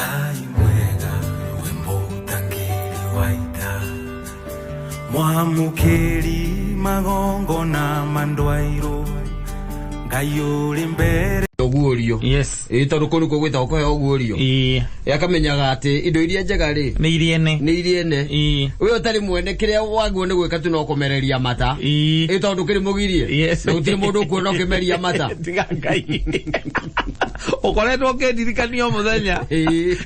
Ngai mwega we mũtangĩri wa ita, mwamũkĩri magongona ma ndwairũ, Ngai ũrĩ mbere. Ũguũrio. Ĩ tondũ kũu nĩkuo gwĩtagwo kũheo ũguũrio. Akamenyaga atĩ indo iria njega rĩ, nĩ iria ene. Nĩ iria ene. We ũtarĩ mwene, kĩrĩa waguo nĩ gwĩka tu no kũmereria mata. Ĩ tondũ kĩrĩ mũgirie. Na gũtirĩ mũndũ ũkuona ũkĩmeria mata. Tiga Ngai, ũkoretwo ũkĩndirikania o mũthenya.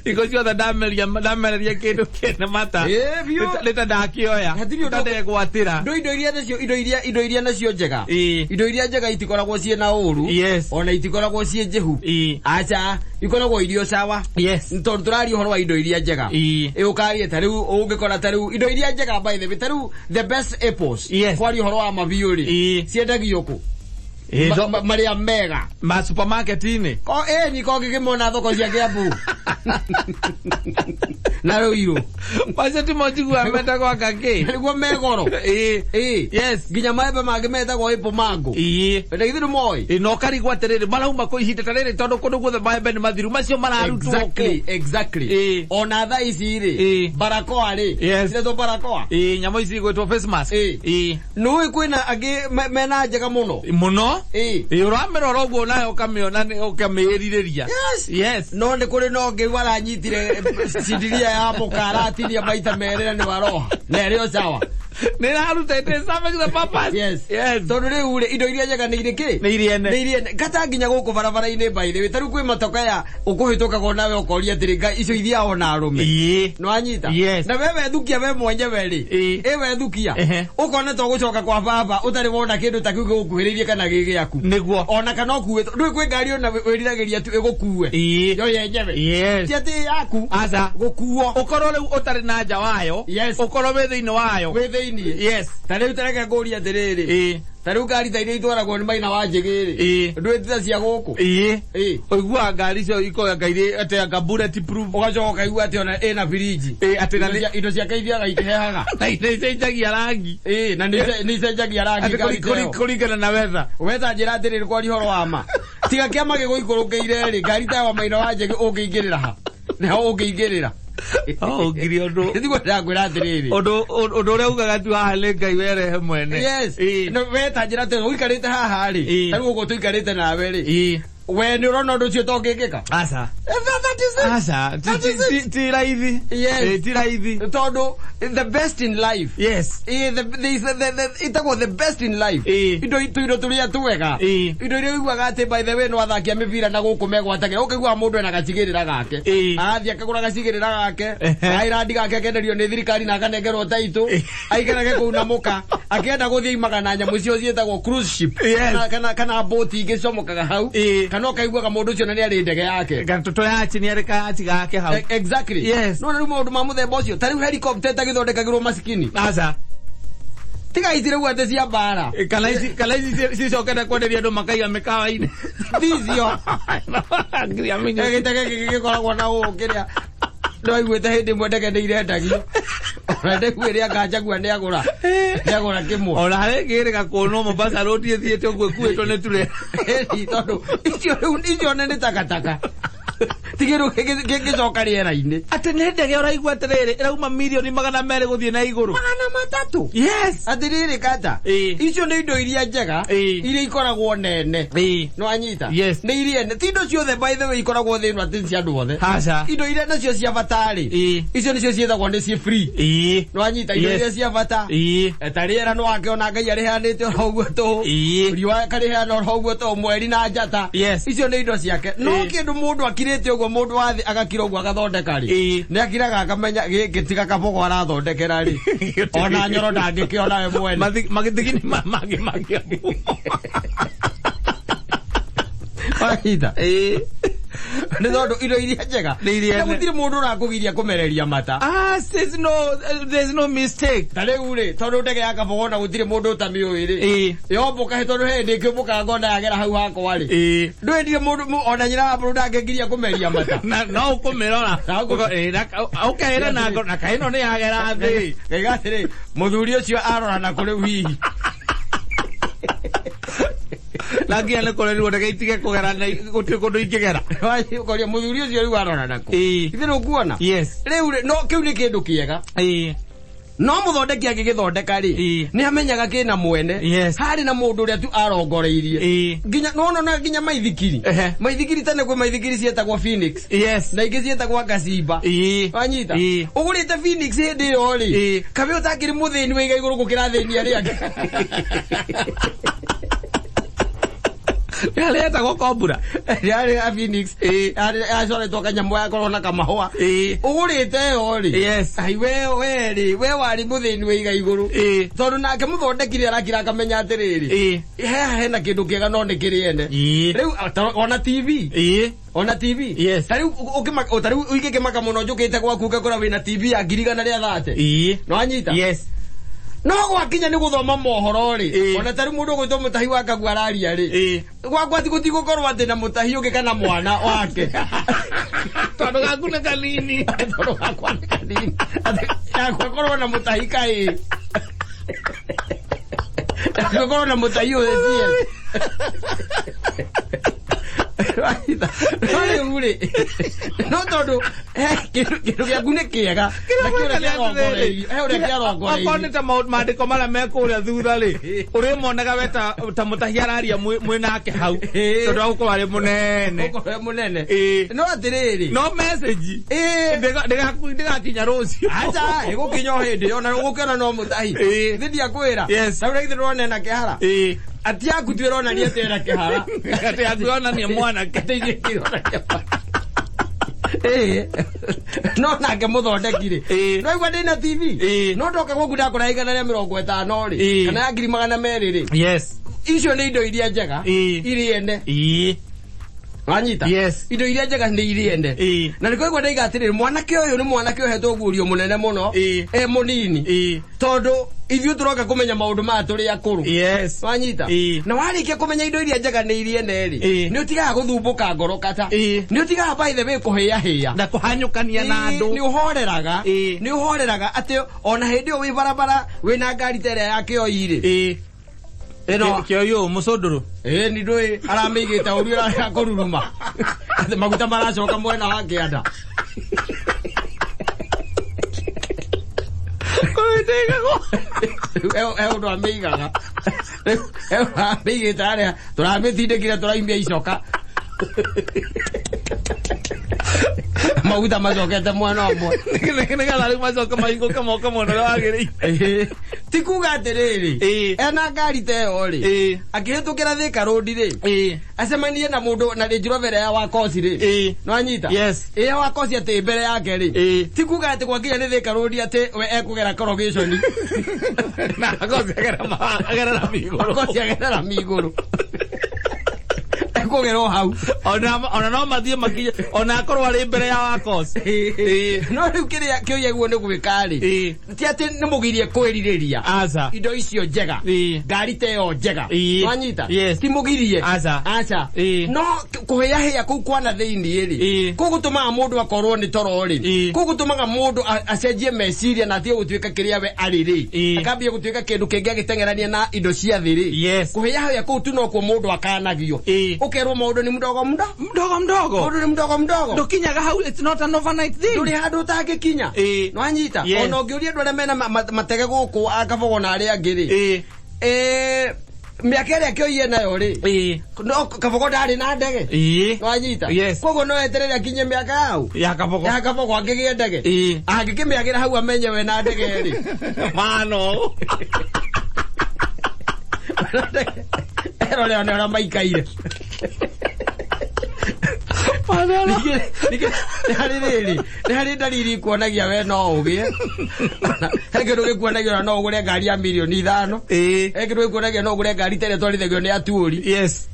Hingo ciothe ndameria ndamereria kĩndũ kĩene mata, Ĩĩ, biũ. Nĩ ta ndakĩoya. Hatirĩ ũndũ. Ta ndegwatĩra. Ndo indo iria nacio indo iria nacio njega, indo iria njega itikoragwo ciĩ na ũru, ona itikoragwo ciĩ njĩhu. Aca, ikoragwo irio sawa. Tondũ tũraria ũhoro wa indo iria njega. Ĩ ũkarie ta rĩu ũngĩkora ta rĩu indo iria njega, by the way, ta rĩu the best apples, kwaria ũhoro wa mabiũ rĩ, ciendagio kũ? Marĩa mega. Ma supermarket-inĩ. Ko ĩni ko ngĩkĩmona thoko cia Kiambu na Ruiru. Macio timo njiguaga metagwo anga kĩ. Nĩguo megoro. Nginya maembe mangĩ metagwo apple mango. Na githĩ ndũmoĩ? Ĩĩ, na ũkarigwo atĩrĩrĩ, marauma kũ ihinda ta rĩrĩ, tondũ kũndũ guothe maembe nĩ mathiru, macio mararutwo kũ? Exactly. Ona thaa ici rĩ, barakoa rĩ, ciretwo barakoa. Ĩĩ, nyamũ ici igwĩtwo face mask. Nĩũĩ kwĩna angĩ mena njega mũno. Mũno. Ĩĩ, ũramĩrora ũguo nawe ũkamĩona ũkamĩĩrirĩria. No nĩ kũrĩ na ũngĩ waranyitire cindiria ya mũka, aratinia maita merĩ na nĩ waroha na ĩrĩ o sawa. Nĩ ĩraruta, it is serving the purpose. Tondũ rĩu rĩ, indo iria njega nĩ irĩ kĩ? Nĩ iria ene. Nĩ iria ene. Kata nginya gũkũ barabara-inĩ, by the way, ta rĩu kwĩ matoka ya ũkũhĩtũkaga nawe ũkoria atĩrĩ, Ngai, icio ithiaga ona arũme? Nĩwanyita? Na we wethukia we mwenyewe rĩ, ĩ wethukia, ũkona to gũcoka kwa baba ũtarĩ wona kĩndũ ta kĩu gĩgũkuhĩrĩirie kana gĩ gĩaku. Ona kana ũkuĩtwo, ndũĩ kwĩ ngari ona wĩriragĩria tu ĩgũkue yo yenyewe, ti atĩ yaku. Aca. Gũkuo. Ũkorwo rĩu ũtarĩ na nja wayo, ũkorwo wĩ thĩinĩ wayo. Wĩ thĩinĩ. Ta rĩu tareke ngũrie atĩrĩrĩ, ta rĩu ngari ta iria itwaragwo nĩ Maina wa Njĩgĩ rĩ, ndũĩ tita cia gũkũ? Ĩĩ. Ũiguaga ngari icio ikoya irĩ atĩ anga bullet proof. Ũgacoka ũkaigua atĩ ona ĩna birinji. Ĩĩ, atĩ na Indo ciake ithiaga ikĩhehaga. Na nĩ icenjagia rangi. Ĩĩ, na nĩ icenjagia rangi atĩ ngari ta ĩyo. Kũringana na weather. Weta njĩra atĩrĩrĩ, kwaria ũhoro wa ma, tiga kĩama gĩgũikũrũkĩire rĩ, ngari ta ya Maina wa Njĩgĩ ũngĩingĩrĩra ha? Nĩho ũngĩingĩrĩra? Oh, ngiri ũndũ. Nĩtiguo ndĩrakwĩra atĩrĩrĩ, Ũndũ ũrĩa ugaga tu haha nĩ Ngai werehe mwene. No, weta njĩra atĩrĩ, ũikarĩte haha rĩ, ta rĩu ũguo tũikarĩte nawe rĩ, we nĩ ũrona ũndũ ũcio tongĩkĩka? Aca. That is it. Aca. That is it. Ti raithi. Ĩĩ, ti raithi. Tondũ the best in life, Ĩĩ, ĩtagwo the best in life. Indo tũindo tũrĩa twega, indo iria ũiguaga atĩ, by the way, no athaki a mĩbira na gũkũ megwatagĩra, ũkaiguaga mũndũ ena gacigĩrĩra gake, arathiĩ akagũra gacigĩrĩra gake, kairandi gake, akenderio nĩ thirikari na akanengerwo taitũ, aikarage kũu na mũka, akĩenda gũthiĩ imaga na nyamũ icio ciĩtagwo cruise ship, kana boti ingĩ cicomokaga hau, kana ũkaiguaga mũndũ ũcio na nĩ arĩ ndege yake. Tũyachi nĩ arĩ kayachi gake hau. Exactly. No na rĩu maũndũ ma mũthemba ũcio, ta rĩu helicopter ĩtagĩthondekagĩrwo masikini. Aca. Tiga ici rĩu atĩ cia mbara. Kana ici cicokete kwenderia andũ makaiga mĩkawa-inĩ. Ticio. Ngiri. Gĩtege gĩkĩ gĩkoragwo na ũũ kĩrĩa ndwaiguĩte hĩndĩ ĩmwe ndege nĩ irendagio, ona ndĩgu ĩrĩa nganjagua nĩ agũra kĩmwe. Ona harĩ ngĩrĩga kuonwo Mombasa Road ĩthiĩte ũguo ĩkuĩtwo nĩ ture. Ĩni, tondũ icio rĩu icio nĩ takataka, ti kĩndũ kĩngĩcoka rĩera-inĩ. Atĩ nĩ ndege ũraigua atĩrĩrĩ, ĩrauma mirioni 200 gũthiĩ na igũrũ. 300. Atĩrĩrĩ kata, icio nĩ indo iria njega, iria ikoragwo nene. No anyita? Yes. Nĩ iria ene, ti indo ciothe, by the way, ikoragwo thĩ ĩno atĩ nĩ cia andũ othe. Aca. Indo iria nacio cia bata rĩ, icio nĩcio ciĩtagwo nĩ ci free. No anyita? Indo iria cia bata. Ta rĩera no akĩona Ngai arĩheanĩte oro ũguo tũhũ, riũa akarĩheana oro ũguo tũhũ, mweri na njata. Icio nĩ indo ciake. No kĩndũ mũndũ akirĩte ũguo, mũndũ wa thĩ agakira ũguo agathondeka rĩ, nĩ akiraga akamenya gĩkĩ tiga kabogo arathondekera rĩ, ona nyoro ndangĩkĩona we mwene. Magithigini mangĩ mangĩ. Wanyita? Nĩ tondũ indo iria njega Nĩ iria na ene. gũtirĩ mũndũ ũrakũgiria kũmereria mata. Ah, there's no mistake. Ta rĩu rĩ, tondũ ndege ya kabogo na gũtirĩ mũndũ ũtamĩũĩ rĩ, yombũka tondũ he hĩndĩ ĩkĩũmbũkaga ngona yagera hau hakwa rĩ, ndwĩndire mũndũ ona nyina wa mũndũ ndangĩngiria kũmeria mata. Na no ũkũmĩrora. Na Ĩĩ, ũkeĩra na ngoro na kaĩ ĩno nĩ yagera thĩ. Ngaiga atĩrĩ, mũthuri ũcio arora na kũrĩ hihi. Na nginya nĩ kũrerirwo ndege itige kũgera na gũtirĩ kũndũ ingĩgera. Ũkoria mũthuri ũcio rĩu arora nakũ? Ĩĩ. Ithe nĩũkuona? Yes. Rĩu rĩ, no kĩu nĩ kĩndũ kĩega. Ĩĩ. No mũthondeki agĩgĩthondeka rĩ, Ĩĩ. nĩ amenyaga kĩna mwene. Yes. Harĩ na mũndũ ũrĩa tu arongoreirie. Ĩĩ. Nginya no no nginya maithikiri. Ehe. Maithikiri tene kwĩ maithikiri cietagwo Phoenix. Yes. Na ingĩ cietagwo Ngacimba. Ĩĩ. Wanyita? Ĩĩ. Ũgũrĩte Phoenix hĩndĩ ĩyo rĩ, Ĩĩ. kabe ũtakĩrĩ mũthĩni wĩiga igũrũ gũkĩra athĩni arĩa angĩ. Harĩa etagwo kombura. Yarĩ ya Phoenix. Ĩĩ. Yarĩ yacoretwo kanyamũ gakorwo na kamahũa. Ĩĩ. Ũgũrĩte ĩyo rĩ. Yes. Ai we we rĩ, we warĩ mũthĩni wĩiga igũrũ. Ĩĩ. Tondũ nake mũthondeki nĩ arakira akamenya atĩrĩrĩ. Ĩĩ. Haha hena kĩndũ kĩega no nĩ kĩrĩ ene. Ĩĩ. Rĩu ona TV. Ĩĩ. Ona TV. Yes. Ta rĩu ũkĩmaka ta rĩu ingĩkĩmaka mũno njũkĩte gwaku ngakora wĩna TV ya 130,000. Ĩĩ. No anyita? Yes. No gwakinya nĩ gũthoma mohoro rĩ, Ĩĩ. ona ta rĩu mũndũ ũgwĩtwo mũtahi wa Kagua araria rĩ, Ĩĩ. gwakwa ti gũtigũkorwo atĩ na mũtahi ũngĩ kana mwana wake. Tondũ gaku nĩ kanini. Tondũ gakwa nĩ kanini. Atĩ yakwa korwo na mũtahi kaĩ. Yakwa korwo na mũtahi ũyũ CS. No rĩu rĩ, no tondũ he kĩndũ gĩaku nĩ kĩega, na kĩ ũrĩa kĩarongoreirio, he ũrĩa Okorwo kĩarongoreirio. nĩ ta maandĩko marĩa me kũrĩa thutha rĩ, ũrĩmonaga we ta mũtahi araria mwĩ nake hau. Ĩĩ. Tondũ agũkorwo arĩ mũnene. Ũkorwo e mũnene. Ĩĩ. No atĩrĩrĩ. No message. Ĩĩ. Ndĩgakinya rũciũ. Aca, ĩgũkinya o hĩndĩ ĩyo na ũgũkĩona no mũtahi. Ĩĩ. Githĩ ndiakwĩra. Yes. Ta rĩu githĩ ndũrona ena kĩhara. Ĩĩ. Ati yaku tu ĩronania atĩ ena kĩhara. Atĩ yaku yonania mwanake. Atĩ ithuĩ ĩronania mwanake. Ĩĩ. No nake mũthondeki rĩ. Ĩĩ. No igua ndĩna TV. Ĩĩ. No ndoka gwaku ndakora 150 rĩ. Ĩĩ. Kana ya 200,000 rĩ. Yes. Icio nĩ indo iria njega. Ĩĩ. Irĩ ene. Ĩĩ. Wanyita? Yes. Indo iria njega nĩ irĩ ene. Ĩĩ. Na nĩkĩo igua ndaiga atĩrĩrĩ, mwanake ũyũ nĩ mwanake ũhetwo guũrio mũnene mũno. Ĩĩ. E mũnini. Ĩĩ. Tondũ ithuĩ tũroka kũmenya maũndũ maya tũrĩ akũrũ. Yes. Wanyita? Ĩĩ. Na warĩkia kũmenya indo iria njega nĩ irĩ ene rĩ, Ĩĩ. nĩ ũtigaga gũthumbũka ngoro kata. Ĩĩ. Nĩ ũtigaga by the way kũhĩahĩa. Na kũhanyũkania na Ĩĩ, andũ. nĩ ũhoreraga. Ĩĩ. Nĩ ũhoreraga atĩ ona hĩndĩ ĩyo wĩ barabara wĩna ngari ta ĩrĩa ya kĩoi rĩ. Ĩĩ. Ĩno Kĩoi ũũ mũcũndũrũ. Ĩĩ ni ndũĩ aramĩigĩte ũru ĩrarega kũruruma. Atĩ maguta maracoka mwena wa kĩanda. He ũndũ amĩigaga. Rĩu he ũndũ amĩigĩte harĩa tũramĩtindĩkire tũraimia icoka. Maguta macokete mwena ũmwe. Nĩgetha rĩu macoke mahingũke moke mwena ũrĩa wagĩrĩire. Ĩĩ. Ti kuga atĩrĩrĩ, Ĩĩ. ena ngari ta ĩyo rĩ, Ĩĩ. akĩhĩtũkĩra Thika Road rĩ, Ĩĩ. acemanie na mũndũ na Range Rover ya Wakosi rĩ. Ĩĩ. No anyita? Yes. Ĩ ya Wakosi atĩ mbere yake rĩ. Ĩĩ. Ti kuga atĩ gwakinya nĩ Thika Road atĩ we ekũgera corrugation. Na Wakosi agerera migũrũ. Wakosi agerera migũrũ. Ekũgera o hau. Ona no mathiĩ makinye ona akorwo arĩ mbere ya Wakosi. Ĩĩ. No rĩu kĩrĩa kĩũria nĩ gwĩka rĩ. Ĩĩ. Ti atĩ nĩ mũgirie kwĩrirĩria. Aca. Indo icio njega. Ĩĩ. Ngari ta ĩyo njega. Ĩĩ. Wanyita? Yes. Ti mũgirie. Aca. Aca. Ĩĩ. No kũhĩahĩa kũu kwa na thĩinĩ rĩ. Ĩĩ. Kũu gũtũmaga mũndũ akorwo nĩ toro rĩ. Ĩĩ. Kũu gũtũmaga mũndũ acenjie meciria na atige gũtuĩka kĩrĩa we arĩ rĩ. Ĩĩ. Akambia gũtuĩka kĩndũ kĩngĩ agĩteng'erania na indo cia thĩ rĩ. Yes. Kũhĩahĩa kũu tu nokuo mũndũ akanagio. Ĩĩ. Ũkerwo maũndũ nĩ mdogo mdo. Mdogo mdogo. Maũndũ nĩ mdogo mdogo. Ndũkinyaga hau, it's not an overnight thing. Ndũrĩ handũ ũtangĩkinya. Ĩĩ. Nĩwanyita? Yes. Ona ũngĩũria andũ arĩa mena matege gũkũ a Kabogo na arĩa angĩ rĩ. Ĩĩ. Mĩaka ĩrĩa kĩoiye nayo rĩ. Ĩĩ. No Kabogo ndarĩ na ndege. Ĩĩ. Nĩwanyita? Yes. Koguo no eterere akinye mĩaka yau. Ya Kabogo. Ya Kabogo angĩgĩe ndege. Ĩĩ. Angĩkĩmĩagĩra hau amenye we na ndege rĩ. Mano. Erore one ũrĩa maikaire. Ningĩ nĩ harĩ rĩrĩ, nĩ harĩ ndariri ikuonagia we no ũgĩe. He kĩndũ gĩkuonagia ona no ũgũre ngari ya mirioni 5. Ĩĩ. He kĩndũ gĩkuonagia no ũgũre ngari ta ĩrĩa twarithagio nĩ atuũri. Yes.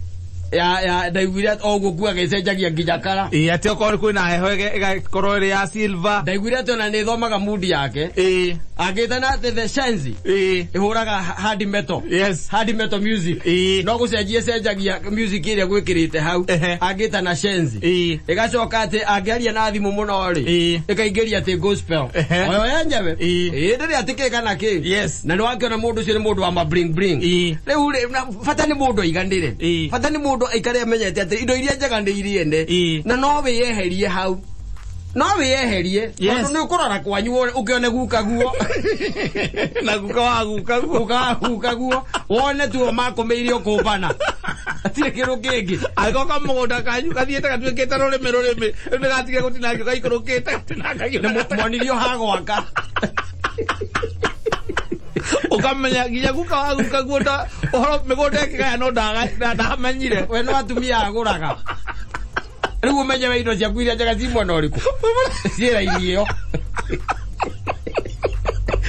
Ya ndaiguire o ũguo kuaga ĩcenjagia nginya kara. Ĩĩ, atĩ okorwo kwĩna heho ĩgakorwo ĩrĩ ya silver. Ndaiguire atĩ ona nĩ ĩthomaga mood yake. Ĩĩ. Angĩtana atĩ the shenzi ĩhũraga hard metal. Yes. Hard metal music. No gũcenjia cenjagia music ĩrĩa gwĩkĩrĩte hau. Angĩtana shenzi. Ĩgacoka atĩ angĩaria na thimũ mũno rĩ, ĩkaingĩria atĩ gospel. Oyo yenyewe. Ndĩrĩ atĩ kĩ kana kĩ. Yes. Na nĩwakĩona mũndũ ũcio nĩ mũndũ wa ma bling bling. Rĩu rĩ, na bata nĩ mũndũ aiganĩre. Bata nĩ mũndũ aikare amenyete atĩ indo iria njega nĩ iriene. Na no wĩyeherie hau. No wĩyeherie. Tondũ nĩ ũkũrora kwanyu ũkĩone guka guo. Na guka wa guka guo. Guka wa guka guo. Wone tuo makũmĩire ũkũmbana. Hatirĩ kĩndũ kĩngĩ. Angĩkorwo kamũgũnda kanyu gathiĩte gatuĩkĩte rũrĩmĩ rũrĩmĩ, rĩu nĩgatigire gũtinangio gaikũrũkĩte gatinangagio. Nĩ monirio ha gwaka. Ũkamenya nginya guka wa guka guo ũhoro mĩgũnda ĩkĩgaya no ndamenyire. We no atumia agũraga. Rĩu ũmenye we indo ciaku iria njega ci mwena ũrĩkũ. Ciĩ raini ĩyo.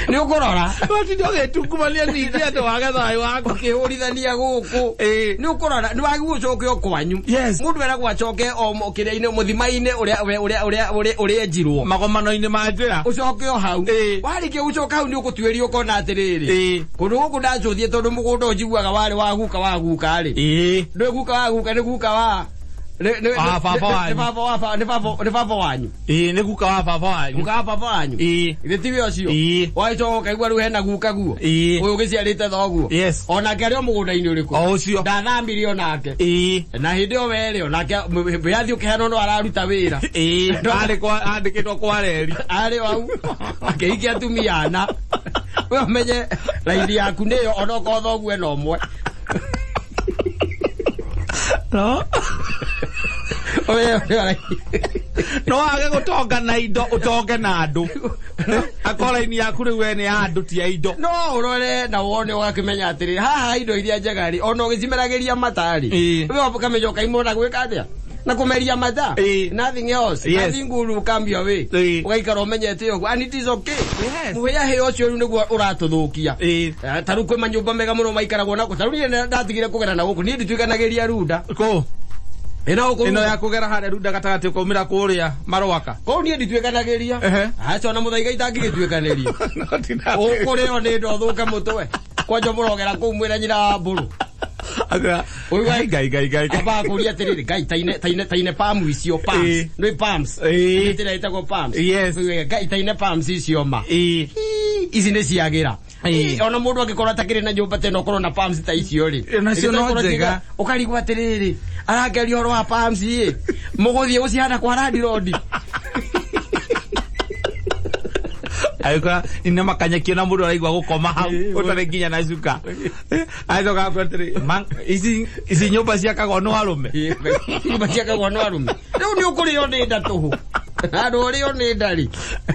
Nĩ ũkũrora. Watinda ũgĩtungumania ningĩ atĩ wage thayũ waku. Ũkĩhũrithania gũkũ. Nĩ ũkũrora, nĩ wagĩrĩirwo ũcoke o kwanyu. Yes. Mũndũ eragwo acoke o kĩrĩa-inĩ, mũthima-inĩ ũrĩa enjirwo. Magomano-inĩ ma njĩra. Ũcoke o hau. Warĩkia gũcoka hau nĩ ũgũtuĩria ũkona atĩrĩrĩ. Kũndũ gũkũ ndacũthie tondũ mũgũnda ũyũ njiguaga warĩ wa guka wa guka rĩ. Ndũĩ guka wa guka nĩ guka wa Baba wanyu. Nĩ baba wanyu. Nĩ guka wa baba wanyu. Guka wa baba wanyu. Githĩ tiwe ũcio? Wagĩcoka ũkaigua rĩu hena guka guo. Ũyũ ũgĩciarĩte thoguo. Yes. Onake arĩ o mũgũnda-inĩ ũrĩkũ? O ũcio. Ndathamire onake. Na hĩndĩ ĩyo werĩ onake wĩathiĩ ũkĩheanwo no araruta wĩra. Andĩkĩtwo kwa reri. Arĩ o hau. Akĩhikia atumia ana. We ũmenye raini yaku nĩyo onokorwo thoguo ena ũmwe. No. No wage gũtonga na indo ũtonge na andũ. Akorwo raini yaku rĩu we nĩ ya andũ ti ya indo. No ũrore na wone ũgakĩmenya atĩrĩ haha indo iria njega rĩ ona ũgĩcimeragĩria mata rĩ we ũkamenya ũkaimwo na gwĩka atĩa na kũmeria mata. Nothing else. Nothing good will come your way. Ũgaikara ũmenyete ũguo and it is okay. Mũhĩahĩa ũcio rĩu nĩguo ũratũthũkia. Ta rĩu kwĩ manyũmba mega mũno maikaragwo nako. Ta rĩu niĩ ndatigire kũgera na gũkũ niĩ ndituĩkanagĩria runda. Kũ? Ĩno ya kũgera harĩa runda gatagatĩ ũkaumĩra kũrĩa Marwaka. Kũu niĩ ndituĩkanagĩria. Aca ona mũthaiga itangĩgĩtuĩkanĩria. Ũkũrĩo nĩ ndo ũthũke mũtwe. Kwanja mũrogera kũu mwĩna nyina wa mbũrũ. Ngai ngai ngai. Aba kũria atĩrĩrĩ ngai taine taine palm icio palms. Nĩ palms. Nĩ ĩtagwo palms. Yes. Ngai taine palms icio ma. Ici nĩ ciagĩra. Ona mũndũ angĩkorwo atakĩrĩ na nyũmba tena ũkorwo na palms ta icio rĩ. Nacio no njega. Ũkarigwo atĩrĩrĩ arangeria ũhoro wa palms ĩ. Mũgũthiĩ gũcihanda kwa landlord. Agĩkora nĩ makanyakio na mũndũ araigua gũkoma hau ũtarĩ nginya na cuka. Agĩcoka akwĩra atĩrĩ ici nyũmba ciakagwo nĩ arũme. Nyũmba ciakagwo nĩ arũme. Rĩu nĩ ũkũrĩo nĩ nda tũhũ. Handũ ũrĩo nĩ nda rĩ.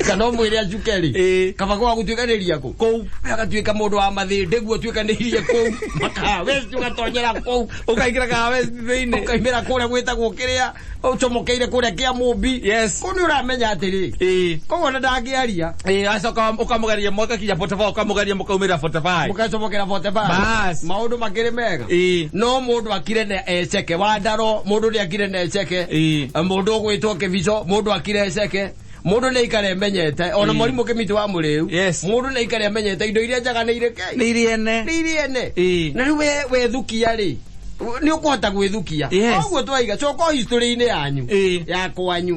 Kana ũmwĩre acuke rĩ. Kaba gwa gũtuĩkanĩria kũ? Kũu. Agatuĩka mũndũ wa mathĩndĩ guo ũtuĩkanĩirie kũu. Makawesti ũgatonyera kũu. Ũkaingĩra kawesti thĩinĩ. Ũkaimĩra kũrĩa gwĩtagwo kĩrĩa ũcomokeire kũrĩa kĩa Mũmbi. Yes. Kũu nĩ ũramenya atĩrĩ. Koguo na ndangĩaria. Acoka ũkamũgeria mũgakinya 45 ũkamũgeria mũkaumĩra 45. Mũgacomokera 45. Bas. Maũndũ makĩrĩ mega. No mũndũ akire na eceke. Wandaro mũndũ nĩ akire na eceke. Mũndũ ũgwĩtwo Kĩbico mũndũ akire eceke. Mũndũ nĩ aikare amenyete ona mwarimũ Kĩmiti wa Mũrĩu. Mũndũ nĩ aikare amenyete indo iria njega nĩ irĩkĩ? Nĩ iriene. Nĩ iriene. Na rĩu we wethukia rĩ nĩ ũkũhota gwĩthukia. Koguo twaiga coka history-inĩ yanyu ya kwanyu.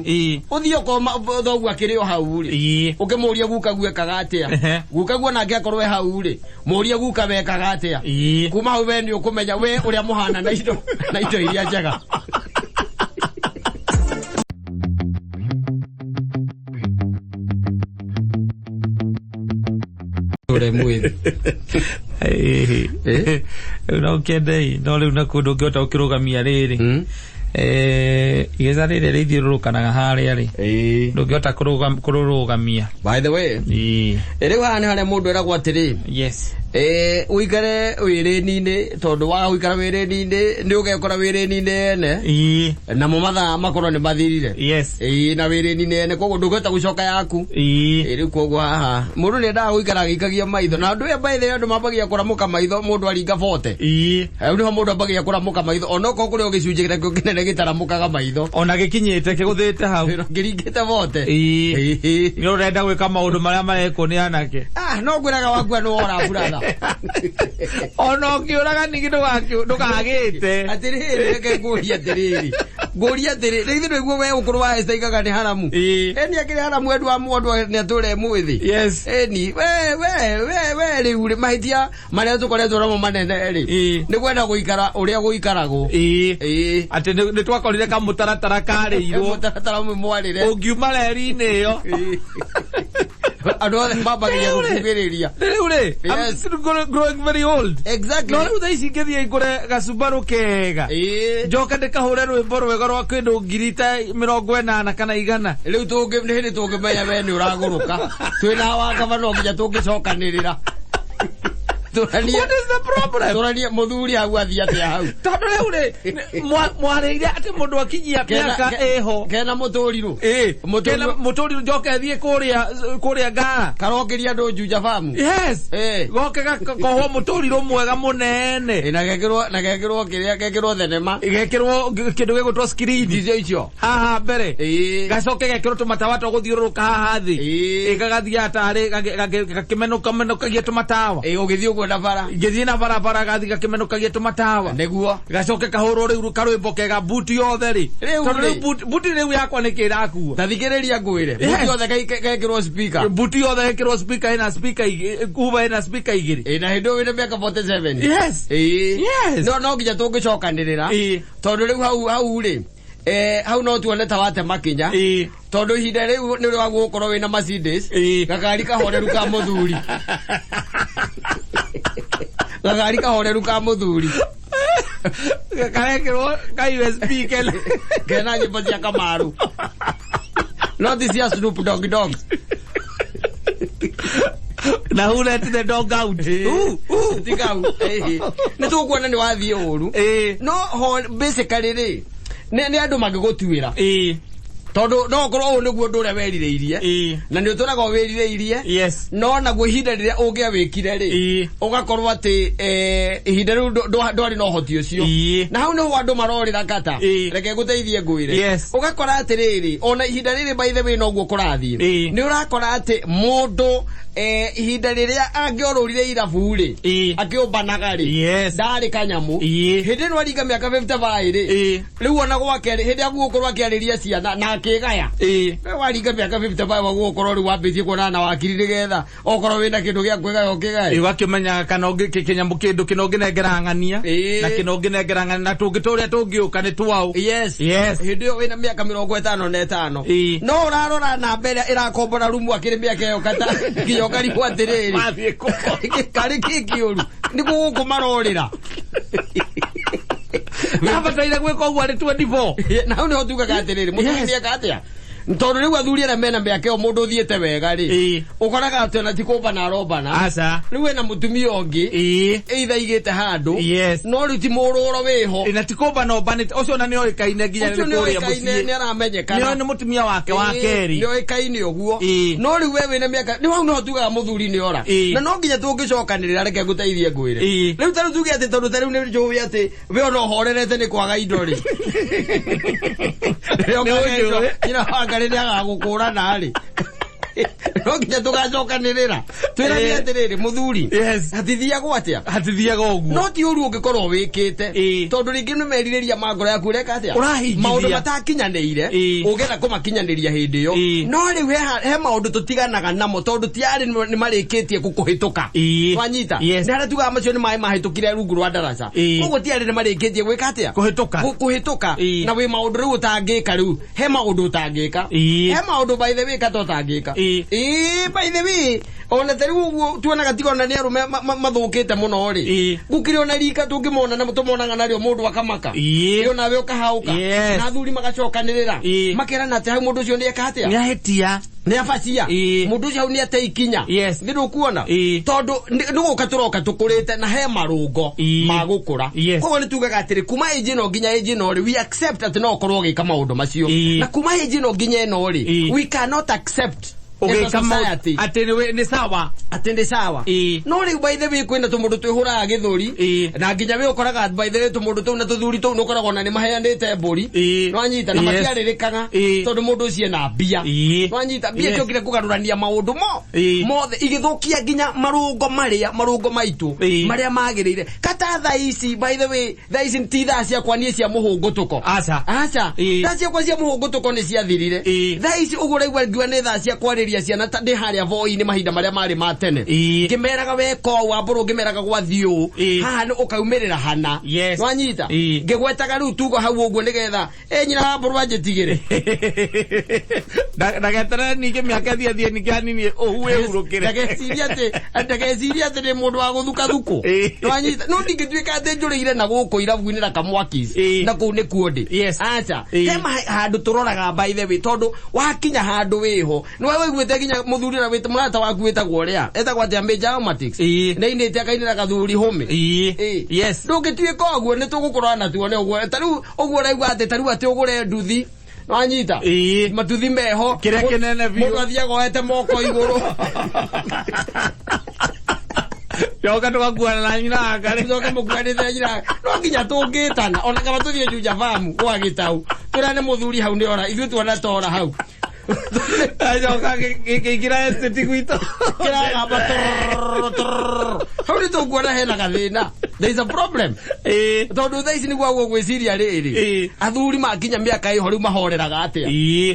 Ũthiĩ ũkorwo thoguo akĩrĩ o hau rĩ. Ũkĩmũria guka gwekaga atĩa. Guka guo nake akorwo e hau rĩ. Mũrie guka wekaga atĩa. Kuma hau we nĩ ũkũmenya we ũrĩa mũhana na indo na indo iria njega. Ure mwithi. Rĩu no ũkĩendei no rĩu nakuo ndũngĩhota gũkĩrũgamia rĩrĩ. Igeca rĩrĩ rĩthiũrũrũkanaga harĩa rĩ. Ndũngĩhota kũrũrũgamia. By the way. Rĩu haha nĩ harĩa mũndũ eragwo atĩrĩ. Yes. Ũikare wĩrĩni-inĩ, tondũ waga gũikara wĩrĩni-inĩ nĩ ũgekora wĩrĩni-inĩ ene, namo mathaa makorwo nĩ mathirire. Na wĩrĩni-inĩ ene, koguo ndũngĩhota gũcoka yaku. Rĩu koguo haha mũndũ nĩ endaga gũikara agĩikagia maitho, na andũ aya by the way andũ mambagia kũramũka maitho mũndũ aringa 40. Hau nĩho mũndũ ambagia kũramũka maitho, onokorwo kũrĩ o gĩcunjĩ kĩrĩa kĩnene gĩtaramũkaga maitho. Ona gĩkinyĩte kĩgũthĩte hau. Kĩringĩte 40. Nĩ ũrenda gwĩka maũndũ marĩa marekwo nĩ anake. No ngwĩraga wakua nĩ wora brother. Ona ũkĩũraga ningĩ ndũkagĩte. Atĩrĩrĩ, reke ngũrie atĩrĩrĩ. Ngũrie atĩrĩrĩ, rĩu nĩguo we ũkũrũ wa Esther igaga nĩ haramu. Eni akĩrĩ haramu andũ a mũndũ nĩ atũre mwĩthĩ. Eni, we we we we rĩu rĩ mahĩtia marĩa tũkoretwo namo manene rĩ. Nĩ kwenda gũikara ũrĩa gũikaragwo. Atĩ nĩ twakorire kamũtaratara karĩirwo. Mũtaratara ũmwe mwarĩre. Ũngiuma reri-inĩ ĩyo. Andũ othe mambagia gũkugĩrĩria. Rĩu rĩ, I'm still growing very old. No rĩu thaa ici ingĩthiĩ ngũre gacumarũ kega. Njoke ndĩkahũre rwĩmbo rwega rwa kĩndũ ngiri ta 80 kana 100. Rĩu nĩ hĩndĩ tũngĩmenya we nĩ ũragũrũka. Twĩna wa gavana no nginya tũngĩcokanĩrĩra. What is the problem? Tũranie mũthuri hau athiĩ atĩa hau. Tondũ rĩu rĩ, mwarĩire atĩ mũndũ akinyia mĩaka ĩho. Kena mũtũrirũ. Kena mũtũrirũ njoke thiĩ kũrĩa Ngara. Karokĩria andũ Juja Farm. Yes. Goke gakohwo mũtũrirũ mwega mũnene. Na gekĩrwo kĩrĩa, gekĩrwo thenema. Gekĩrwo kĩndũ gĩgwĩtwo screen. Icio icio. Haha mbere. Gacoke gekĩrwo tũmatawa twa gũthiũrũrũka haha thĩ. Gagathiaga tarĩ, gakĩmenũka menũkagia tũmatawa. Ũgĩthiĩ ũguo na bara. Ngĩthiĩ na barabara gathiĩ gakĩmenũkagia tũmatawa. Nĩguo. Gacoke kahũrwo rĩu karwĩmbo kega buti yothe rĩ. Rĩu Tondũ rĩ. rĩu buti rĩu yakwa nĩ kĩrakua. Ta thikĩrĩria ngwĩre. Buti yothe gekĩrwo speaker. Buti yothe gekĩrwo speaker, ĩna speaker Uber ĩna speaker igĩrĩ. Na hĩndĩ ĩyo wĩna mĩaka 47. Yes. Yes. No nginya tũngĩcokanĩrĩra. Tondũ rĩu hau rĩ, hau no tuone ta wate makinya. Tondũ ihinda rĩu nĩ ũrĩ wa gũkorwo wĩna Mercedes. Gakari kahoreru ka mũthuri. Gakari kahoreru ka mũthuri. Karekĩrwo ka USB kena. Kena nyĩmbo cia Kamaru. No ti cia Snoop Dogg Dogg. Na who let the dog out? Tiga hau. Nĩ tũkuona nĩ wathiĩ ũru. No ho basically rĩ, nĩ andũ mangĩgũtuĩra. Tondũ no ũkorwo ũũ nĩguo ũndũ ũrĩa werirĩirie. Na nĩ ũtũraga wĩrirĩirie. No naguo ihinda rĩrĩa ũngĩawĩkire rĩ, ũgakorwo atĩ, ihinda rĩu ndwarĩ na ũhoti ũcio. Na hau nĩho andũ marorĩra kata. Reke ngũteithie ngwĩre. Ũgakora atĩrĩrĩ, ona ihinda rĩrĩ by the way noguo kũrathiĩ. Nĩ ũrakora atĩ mũndũ, ihinda rĩrĩa angĩorũrire irabu rĩ, akĩũmbanaga rĩ, ndarĩ kanyamũ. Hĩndĩ ĩno aringa mĩaka 55 rĩ, rĩu ona gwake rĩ, hĩndĩ agũkorwo akĩarĩria ciana na akĩgaya. We waringa mĩaka 55 agũkorwo rĩu wambĩtie kuonana na wakiri nĩgetha okorwo wĩna kĩndũ gĩa kwĩgaya ũkĩgaye. Ũgakĩmenya kana kĩnyamũ kĩndũ kĩno ũngĩnengera ng'ania, na kĩno ũngĩnengera ng'ania, na tũngĩ tũrĩa tũngĩũka nĩ twaũ. Hĩndĩ ĩyo wĩna mĩaka 55. No ũrarora namba ĩrĩa ĩrakombora rumu akĩrĩ mĩaka ĩyo kata nginya ũkarigwo atĩrĩrĩ. Mathiĩ kũ? Karĩ kĩ kĩũru? Nĩguo gũkũ marorĩra. Nabataire gwĩka ũguo arĩ 24. Na hau nĩho tugaga atĩrĩrĩ, mũthuri nĩeka atĩa? Tondũ rĩu athuri arĩa mena mĩaka ĩyo mũndũ ũthiĩte wega rĩ, ũkoraga atĩ ona ti kũmbana arombana. Rĩu ena mũtumia ũngĩ, either aigĩte handũ, no rĩu ti mũrũro wĩho. Na ti kũmbana ombanĩte, ũcio ona nĩoĩkaine nginya Ũcio nĩ kũrĩa nĩoĩkaine, mũciĩ. nĩaramenyekana. Nĩoĩ nĩ mũtumia wake wa kerĩ. Nĩoĩkaine ũguo. No rĩu we wĩna mĩaka, nĩ hau nĩho tugaga mũthuri nĩ ora. Na no nginya tũngĩcokanĩrĩra, reke ngũteithie ngwĩre. Rĩu ta rĩu tuge atĩ tondũ ta rĩu nĩ njũĩ atĩ we ona ũhorerete nĩ kwaga indo rĩ. Rĩrĩa Nĩ ũnjũĩ. ũkagethwo, nyina wa Ngarĩ nĩagagũkũrana rĩ. No nginya tũgacokanĩrĩra. Twĩrane atĩrĩrĩ, mũthuri. Hatithiagwo atĩa? Hatithiaga ũguo. No ti ũru ũngĩkorwo wĩkĩte. Tondũ rĩngĩ nĩ merirĩria ma ngoro yaku ũreka atĩa? Ũrahingithia. Maũndũ matakinyanĩire, ũngĩenda kũmakinyanĩria hĩndĩ ĩyo. No rĩu he maũndũ tũtiganaga namo tondũ ti arĩ nĩ marĩkĩtie gũkũhĩtũka. Twanyita? Nĩ harĩa tugaga macio nĩ maĩ mahĩtũkire rungu rwa ndaraca. Koguo ti arĩ nĩ marĩkĩtie gwĩka atĩa? Kũhĩtũka. Kũhĩtũka. Na wĩ maũndũ rĩu ũtangĩka rĩu. He maũndũ ũtangĩka. He maũndũ by the way kata ũtangĩka. By the way, ona ta rĩu ũguo tuonaga tiga ona nĩ arũme mathũkĩte mũno rĩ. Gũkĩrĩ ona rika tũngĩmona na tũmonaga narĩo mũndũ akamaka. Onawe ũkahaũka. Na athuri magacokanĩrĩra. Makerana atĩ hau mũndũ ũcio nĩ eka atĩa? Nĩ ahĩtia. Nĩ abacia. Mũndũ ũcio hau nĩ ate ikinya. Nĩ ndũkuona? Tondũ nĩ gũka tũroka tũkũrĩte na he marũngo ma gũkũra. Koguo nĩ tugaga atĩrĩ kuma age ĩno nginya age ĩno rĩ, we accept atĩ no ũkorwo ũgĩka maũndũ macio. Na kuma age ĩno nginya ĩno rĩ, we cannot accept ũgĩka atĩ nĩ sawa, atĩ nĩ sawa. No rĩu by the way kwĩna tũmũndũ twĩhũraga gĩthũri na nginya we ũkoraga by the way tũmũndũ tũu na tũthuri tũu nĩ ũkoragwo na nĩ maheanĩte mbũri. Nĩwanyita na matiarĩrĩkaga tondũ mũndũ ũcio ena mbia. Nĩwanyita mbia ciokire kũgarũrania maũndũ mo mothe igĩthũkia nginya marũngo marĩa marũngo maitũ marĩa magĩrĩire. Kata thaa ici by the way thaa ici ti thaa ciakwa niĩ cia mũhũngũtũko. Aca. Aca. Thaa ciakwa cia mũhũngũtũko nĩ ciathirire. Thaa ici ũguo ũraigua ngiuga nĩ thaa cia kwarĩria ciana ta ndĩ harĩa voi-inĩ mahinda marĩa marĩ ma tene. Ngĩmeraga weka ũũ wambũrũ ngĩmeraga gwathiĩ ũũ. Haha nĩ ũkaumĩrĩra hana. Nĩwanyita? Ngĩgwetaga rĩu tugo hau ũguo nĩgetha nyina wa mbũrũ anjĩtigĩre. Ndageterere ningĩ mĩaka ĩthiĩ thiĩ ningĩ hanini ũhu wĩhurũkĩre. Ndagecirie atĩ nĩ mũndũ wa gũthuka thuku. Nĩwanyita? No ndingĩtuĩka atĩ njũrĩire na gũkũ irabu-inĩ na kamwakis. Na kũu nĩkuo ndĩ. Aca. He handũ tũroraga by the way tondũ wakinya handũ wĩho. Nĩwe wĩiguĩte nginya mũthuri ũrĩa wĩta mũrata waku wĩtagwo ũrĩa? Etagwo atĩa Major Aromatics? Nĩainĩte akainĩra gathuri hũmĩ. Ndũngĩtuĩka ũguo nĩ tũgũkũrora na tuone ũguo. Ta rĩu ũguo ũraigua atĩ ta rĩu atĩ ũgũre nduthi. Nĩwanyita? Matuthi meho. Kĩrĩa kĩnene biũ. Mũndũ athiaga oete moko igũrũ. Coka tũgakuana na nyina wa ngarĩ. Coka mũkuanĩte na nyina. No nginya tũngĩtana. Ona kaba tũthiĩ Juja Farm gwa Gĩtau. Tũrane mũthuri hau nĩ ora. Ithuĩ tuona tora hau. Acoka gĩkĩingĩra estate gwitũ. Kĩragamba tũrũrũ, tũrũrũ. Hau nĩ tũkuona hena gathĩna. There is a problem. Tondũ thaa ici nĩguo aguo gwĩciria rĩrĩ. Athuri makinya mĩaka ĩho rĩu mahoreraga atĩa?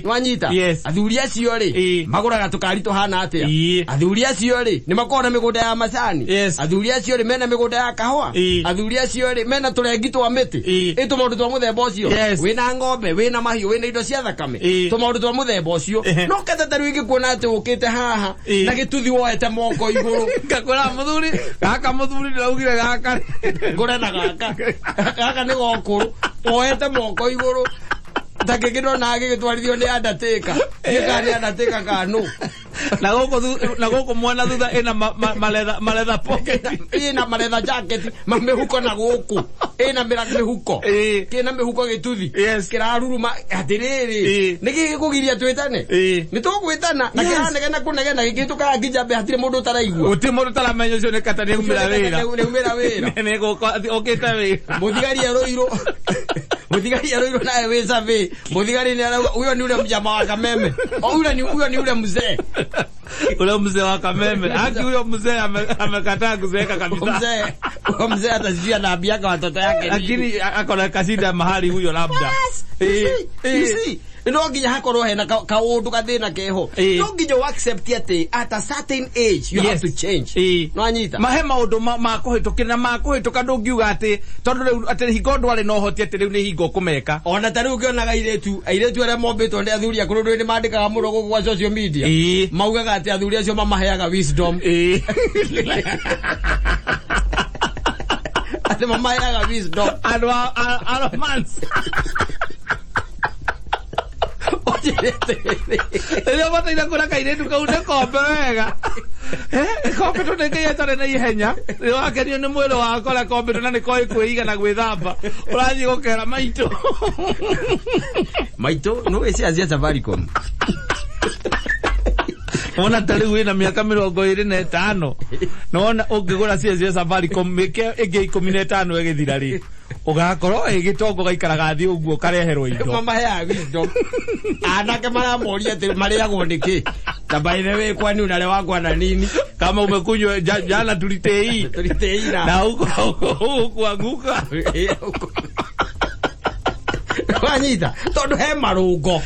Nĩwanyita? Athuri acio rĩ, magũraga tũkari tũhana atĩa? Athuri acio rĩ, nĩ makoragwo na mĩgũnda ya macani? Athuri acio rĩ, mena mĩgũnda ya kahũa? Athuri acio rĩ, mena tũrengi twa mĩtĩ? Ĩ tũmaũndũ twa mũthemba ũcio? Wĩna ng'ombe, wĩna mahiũ, wĩna indo cia thakame? Tũmaũndũ twa mũthemba ũcio. No kata ta rĩu ingĩkuona atĩ ũkĩte haha na gĩtuthi woete moko igũrũ. Ngakora mũthuri, gaka mũthuri ndĩraugire gaka. Ngũre na gaka. Gaka nĩ gokũrũ. Woete moko igũrũ. Ta kĩngĩ ndona gĩgĩtwarithio nĩ Undertaker. Gĩka nĩ Undertaker kana nũ. Na gũkũ mwena thutha ĩna maletha pocket. Ĩna maletha jacket, ma mĩhuko na gũkũ. Ĩna mĩhuko. Kĩna mĩhuko gĩtuthi. Kĩraruruma atĩrĩrĩ. Nĩ kĩ gĩkũgiria twĩtane? Nĩ tũgwĩtana na kĩranegena kũnegena gĩkĩhĩtũkaga nginya mbere hatirĩ mũndũ ũtaraigua. Gũtirĩ mũndũ ũtaramenya ũcio nĩ kata nĩaumĩra wĩra. Nĩaumĩra wĩra. Nĩ gũka okĩte wĩra. Mũthigari arũirwo. Mũthigari arũirwo nawe wĩ survey. Mũthigari nĩ arauga huyo ni ule mjamaa wa Kameme. O huyo ni ule mzee. Ule mzee wa Kameme. Haki huyo mzee amekataa kuzeeka kabisa. Huyo mzee atasijui anaambiaga watoto yake nini. Lakini ako na kasida mahali huyo labda. You see? No nginya hakorwo hena kaũndũ gathĩna keho. No nginya u accept atĩ at a certain age you have to change. Nĩwanyita? Mahe maũndũ ma kũhĩtũkĩra na ma kũhĩtũka ndũngiuga atĩ tondũ rĩu atĩ hingo ndwarĩ na ũhoti atĩ rĩu nĩ hingo ũkũmeka. Ona ta rĩu ũngĩonaga airĩtu arĩa mombĩtwo nĩ athuri akũrũ ndũĩ nĩ mandĩkaga mũno gũkũ gwa social media. Maugaga atĩ athuri acio mamaheaga wisdom. Atĩ mamaheaga wisdom. Andũ a romance. Rĩrĩa ũbataire kũra kairĩtu kau nĩ kombe wega. Kombe tondũ nĩ ĩtarĩ na ihenya. Rĩrĩa wakenio nĩ mwĩrĩ wako na kombe tondũ nĩ koĩ kwĩiga na gwĩthamba. Ũrathiĩ gũkera maitũ. Maitũ, nĩ ũĩ cia cia Safaricom? Wona ta rĩu wĩna mĩaka 25. Nĩwona ũngĩgũra cia cia Safaricom mĩaka ĩngĩ 15 ĩgĩthira rĩ. Ũgakorwo ĩgĩtongo gaikaraga thĩ ũguo kareherwo indo. Mamaheaga wisdom. Anake maramoria atĩ marĩagwo nĩkĩ? Na by the way, kwani unalewagwa na nini? Kama umekunywa jana tulitei. Tulitei na. Na huko kuanguka. Wanyita, tondũ he marũngo.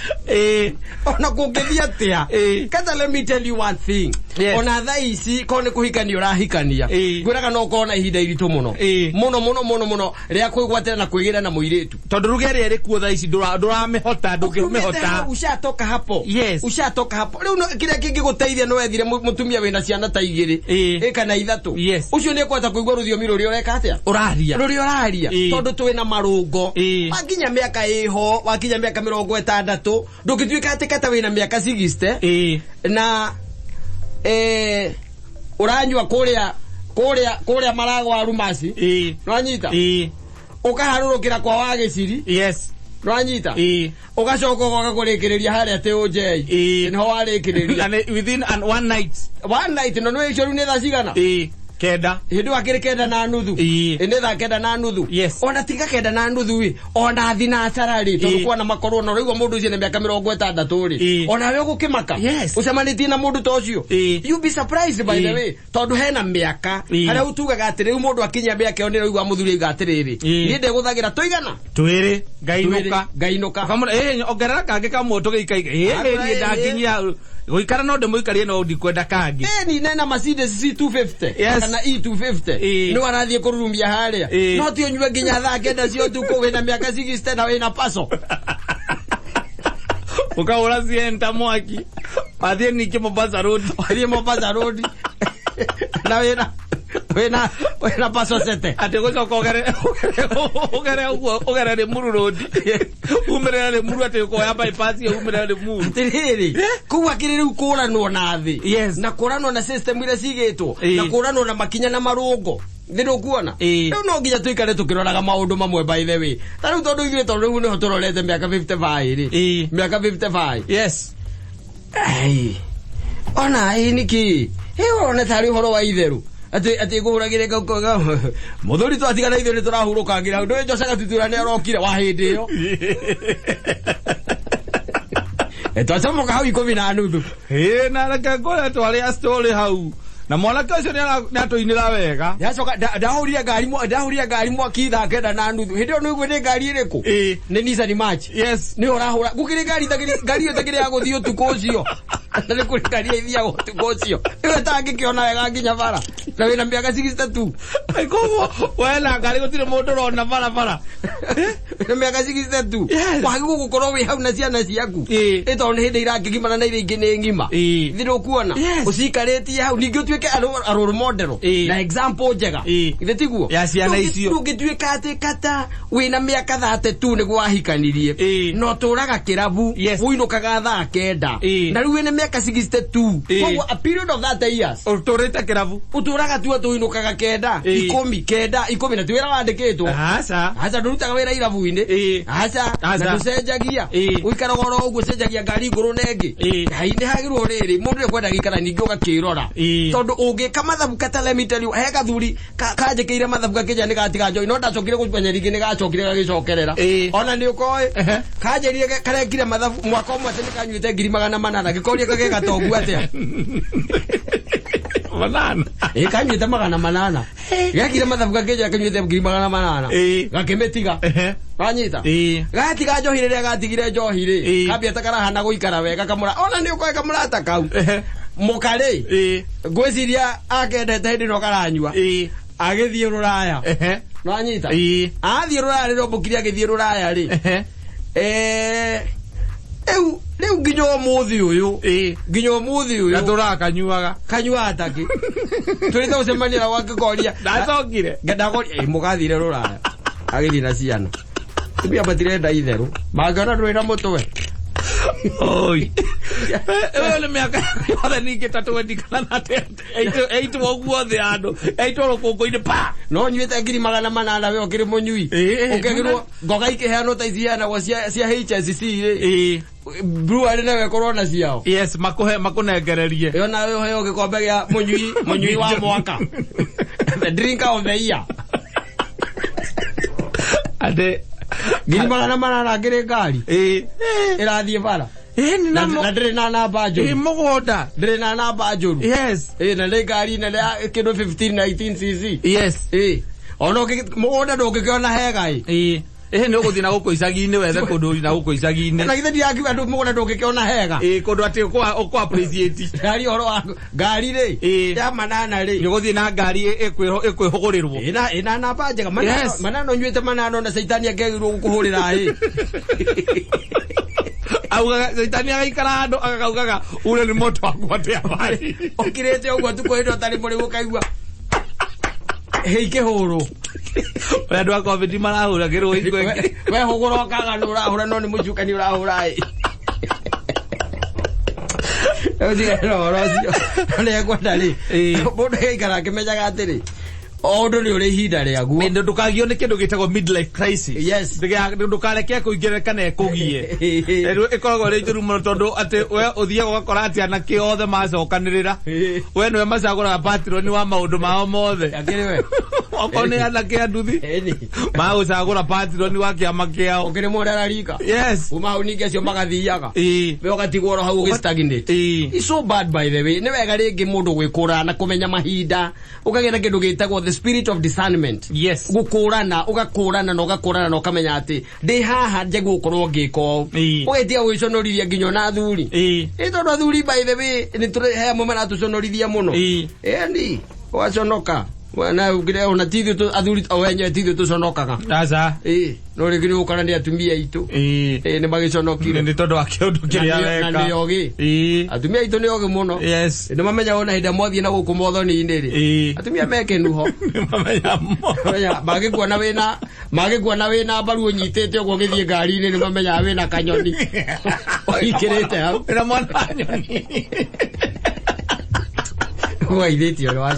Ona kũngĩthiĩ atĩa? Kata let me tell you one thing. Ona thaa ici korwo nĩ kũhikania ũrahikania. Ngwĩraga no ũkorwo na ihinda iritũ mũno. Mũno mũno mũno mũno rĩa kwĩgwatĩra na kwĩgĩra na mũirĩtu. Tondũ ruge ĩrĩa ĩrĩ kuo thaa ici ndũramĩhota, ndũngĩmĩhota. Ushatoka hapo. Ushatoka hapo. Rĩu kĩrĩa kĩngĩgũteithia no wethire mũtumia wĩna ciana ta igĩrĩ. Kana ithatũ. Ũcio nĩ ekũhota kũigua rũthiomi rũrĩa ũreka atĩa? Ũraria. Rũrĩa ũraria. Tondũ twĩna marũngo. Wakinya mĩaka ĩho, wakinya mĩaka 60, Ndũngĩtuĩka atĩ kata wĩna mĩaka 60 na ũranyua kũrĩa kũrĩa kũrĩa maragwa rumasi. Nĩwanyita? Ũkaharũrũkĩra kwa Wagĩciri. Yes. Nĩwanyita? Ũgacoka ũgoka kũrĩkĩrĩria harĩa Tĩũnjei. Nĩho warĩkĩrĩria. And within one night. One night, no nĩ icio rĩu nĩ thaa cigana? Kenda. Hĩndĩ ĩyo akĩrĩ 9:30. Nĩ thaa 9:30. Yes. Ona tiga 9:30 ĩ, ona thinacara rĩ, tondũ kwana makorwo na ũraigua mũndũ ũcio na mĩaka 60 rĩ. Ona we ũgũkĩmaka. Yes. Ũcemanĩtie na mũndũ ta ũcio. You be surprised by the way, tondũ hena mĩaka. Harĩa ũtugaga atĩ rĩu mũndũ akinyia mĩaka ĩyo nĩ ũraigua mũthuri auga atĩrĩrĩ. Niĩ ndegũthagĩra tũigana? Twĩrĩ. Ngainũka. Ngainũka. Ũkamũra, ongerera kangĩ kamwe tũgĩikaike. Niĩ ndakinyia gũikara no ndĩmũikarie no ndikwenda kangĩ. Ni nena Mercedes C250. Yes. Kana E250. Nĩ warathiĩ kũrurumia harĩa. No ti ũnyue nginya thaa 9 cia ũtukũ wĩna mĩaka 60 na wĩna paso. Ũkahũra Sienta mwaki. Wathiĩ ningĩ Mombasa Road. Wathiĩ Mombasa Road. Na wĩna paso sete. Atĩ gũcoka ũgere ũguo, ũgere Limuru Road. Umĩrĩre Limuru atĩ ũkoya bypass ĩyo umĩrĩre Limuru. Atĩrĩrĩ, kũu akĩrĩ rĩu kũranwo na thĩ. Yes. Na kũranwo na system iria cigĩtwo. Na kũranwo na makinya na marũngo. Thĩ ndũkuona? Rĩu no nginya tũikare tũkĩroraga maũndũ mamwe by the way. Ta rĩu tondũ ithuĩ tondũ rĩu nĩho tũrorete mĩaka 55 rĩ. Mĩaka 55. Yes. Ai. Ona ĩ nĩkĩ? Ĩ ũrona tarĩ ũhoro wa itherũ. Atĩ ngũhũragĩre mũthuri twatigana ithuĩ nĩ tũrahurũkangĩra. Ndũĩ Joshua Gatutura nĩ arokire wa hĩndĩ ĩyo. Twacomoka hau 10:30. Na reke ngwĩre twarĩ a story hau. Na mwanake ũcio nĩ atũinĩra wega. Ndacoka ndahũrire ngari mwaki thaa 9:30. Hĩndĩ ĩyo nĩũguo nĩ ngari ĩrĩkũ? Nĩ Nissan March. Yes. Nĩ ũrahũra. Gũkĩrĩ ngari ngari ĩyo ĩtakĩrĩ ya gũthiĩ ũtukũ ũcio. Na nĩ kũrĩ ngari ĩthiaga ũtukũ ũcio. Ĩyo ĩtangĩkĩona wega nginya bara. Na wĩna mĩaka 62. Koguo we na ngari gũtirĩ mũndũ ũrona barabara. Wĩna mĩaka 62. Yes. Wagĩrĩirwo gũkorwo wĩ hau na ciana ciaku. Ĩ tondũ nĩ hĩndĩ irakĩgimara na iria ingĩ nĩ ng'ima. Thĩ ndũkuona? Yes. Ũcikarĩtie hau ningĩ ũtuĩke a role model. Na example njega. Githĩ tiguo? Ya ciana icio. Ndũngĩtuĩka atĩ kata wĩna mĩaka 32 nĩguo wahikanirie. Na ũtũraga kĩrabu. Yes. Ũinũkaga thaa 9. Na rĩu wĩna mĩaka 62. Koguo a period of 30 years. Ũtũrĩte kĩrabu. Ũtũraga tu atĩ ũinũkaga 9, 10, 9, 10 na ti wĩra wandĩkĩtwo. Aca. Aca ndũrutaga wĩra irabu-inĩ. Aca. Na ndũcenjagia. Ũikaraga oro ũguo ũcenjagia ngari ngũrũ na ĩngĩ. Hai nĩ hagĩrĩirwo rĩrĩ mũndũ nĩekwenda gũikara ningĩ ũgakĩrora. Tondũ ũngĩka mathabu kata let me tell you, he gathuri kanjĩkĩire mathabu gakĩnjĩra nĩ gatiga njohi no ndacokire gũmenya rĩngĩ nĩ gacokire gagĩcokerera. Ona nĩ ũkoĩ. Kanjĩrire karekire mathabu mwaka ũmwe atĩ nĩ kanyuĩte 800,000 gĩkoria kage gatongu atĩa. 800. Kanyuĩte 800. Gekire mathabu gakĩnjĩra kanyuĩte 800. Gakĩmĩtiga. Wanyita? Gatiga njohi rĩrĩa gatigire njohi rĩ. Kambia ta karahana gũikara wega kamũra. Ona nĩ ũkoĩ kamũrata kau. Mũkarĩ. Ngwĩciria akendete hĩndĩ ĩno karanyua. Agĩthiĩ rũraya. Nĩwanyita? Athiĩ rũraya rĩrĩa ũmbũkire agĩthiĩ rũraya rĩ. Rĩu nginya ũmũthĩ ũyũ. Nginya ũmũthĩ ũyũ. Gatũraga kanyuaga. Kanyuaga takĩ. Tũrĩte gũcemania na gwake koria. Ndacokire. Ndakoria, mũgathire rũraya. Agĩthiĩ na ciana. Atumia matirenda itherũ. Mangĩona ndũrĩ na mũtwe. Oi. Ĩyo nĩ mĩaka yothe ningĩ ta 20 kana 38 ũguo thĩ andũ. Eitwo rũkũngũ-inĩ pa. No nyuĩte 800,000 we ũkĩrĩ mũnyui. Ũkĩagĩrwo ngoga ikĩheanwo ta ici iheanagwo cia HSC rĩ. Brewery nawe ĩkorwo na ciao. Yes, makũhe makũnengererie. Ĩyo nawe ũheo gĩkombe gĩa mũnyui wa mwaka. The drinker of the year. Ate 800,000 ngĩrĩ ngari. Ĩrathiĩ bara. Na ndĩrĩ na namba njũru. Mũgũnda. Ndĩrĩ na namba njũru. Yes. Na nĩ ngari nene ya kĩndũ 15 19 cc. Yes. Ona mũgũnda ndũngĩkĩona hega ĩ. Nĩ ũgũthiĩ na gũkũ icagi-inĩ wethe kũndũ na gũkũ icagi-inĩ. Na githĩ ndirakiuga andũ mũgũnda ndũngĩkĩona hega. Kũndũ atĩ ũkũ appreciate. Ngari ũhoro wa ngari rĩ. Ya 800 rĩ. Nĩ ũgũthiĩ na ngari ĩkwĩhũgũrĩrwo. Ĩna namba njega. 800 ũnyuĩte 800 na caitani akĩagĩrĩirwo gũkũhũrĩra ĩ. Augaga caitani agaikara handũ agakaugaga ure nĩ moto wakwa atĩa bari. Ũkirĩte ũguo tukũ hĩndĩ ũtarĩ mũrĩu ũkaigua. Hei kĩhũrũ. Ũrĩa andũ a COVID marahũragĩrwo hingo ĩngĩ. We hũgũra ũkaga nĩ ũrahũra no nĩ mũcukani ũrahũra ĩ. Ũtigane na ũhoro ũcio. Ũrĩa ngwenda rĩ, Ĩĩ. mũndũ agaikara akĩmenyaga atĩrĩ, o ũndũ nĩ ũrĩ ihinda rĩaguo. Nĩ ndũkagio nĩ kĩndũ gĩtagwo midlife crisis. Yes. Ndũkareke kũingĩre kana ĩkũgie. Rĩu ĩkoragwo ĩrĩ njũru mũno tondũ atĩ we ũthiaga ũgakora atĩ anake othe macokanĩrĩra, we nĩwe macagũraga patroni wa maũndũ mao mothe. Akĩrĩ we. Okorwo nĩ anake a nduthi, Ĩni. magũcagũra patroni wa kĩama kĩao. Ũkĩrĩ mũndũ ararika. Yes. Uma hau ningĩ acio magathiaga. Ĩĩ. We ũgatigwo oro hau ũgĩ-stagnate. Ĩĩ. It's so bad, by the way. Nĩ wega rĩngĩ mũndũ gwĩkũrana na kũmenya mahinda, ũkagĩa na kĩndũ gĩtagwo the spirit of discernment. Yes. Gũkũrana, ũgakũrana na ũgakũrana na ũkamenya atĩ ndĩ haha njagwo gũkorwo ngĩka ũũ. Ĩĩ. Ũgetia gwĩconorithia nginya ona athuri. Ĩĩ. Ĩ tondũ athuri, by the way, nĩ tũrĩ he amwe maratũconorithia mũno. Ĩĩ. Ĩni ũgaconoka na ona ti ithuĩ athuri o enyewe ti ithuĩ tũconokaga. Aca. Ĩ no rĩngĩ nĩ gũkora nĩ atumia aitũ. Ĩĩ. Ĩ nĩ magĩconokire. Nĩ tondũ wa kĩũndũ kĩrĩa Na weka. nĩ ogĩ. Ĩĩ. Atumia aitũ nĩ ogĩ mũno. Yes. Nĩ mamenya ona hĩndĩ ĩrĩa mwathiĩ na gũkũ mothoni-inĩ rĩ, Ĩĩ. atumia me kĩnuho. Nĩ mamenya mo. Mamenya, mangĩkuona wĩna mbaru ũnyitĩte ũguo ũgĩthiĩ ngari-inĩ, nĩ mamenyaga wĩna kanyoni ũikĩrĩte hau. Wĩna mwana wa nyoni. Ũgaithĩtio nĩ wacio.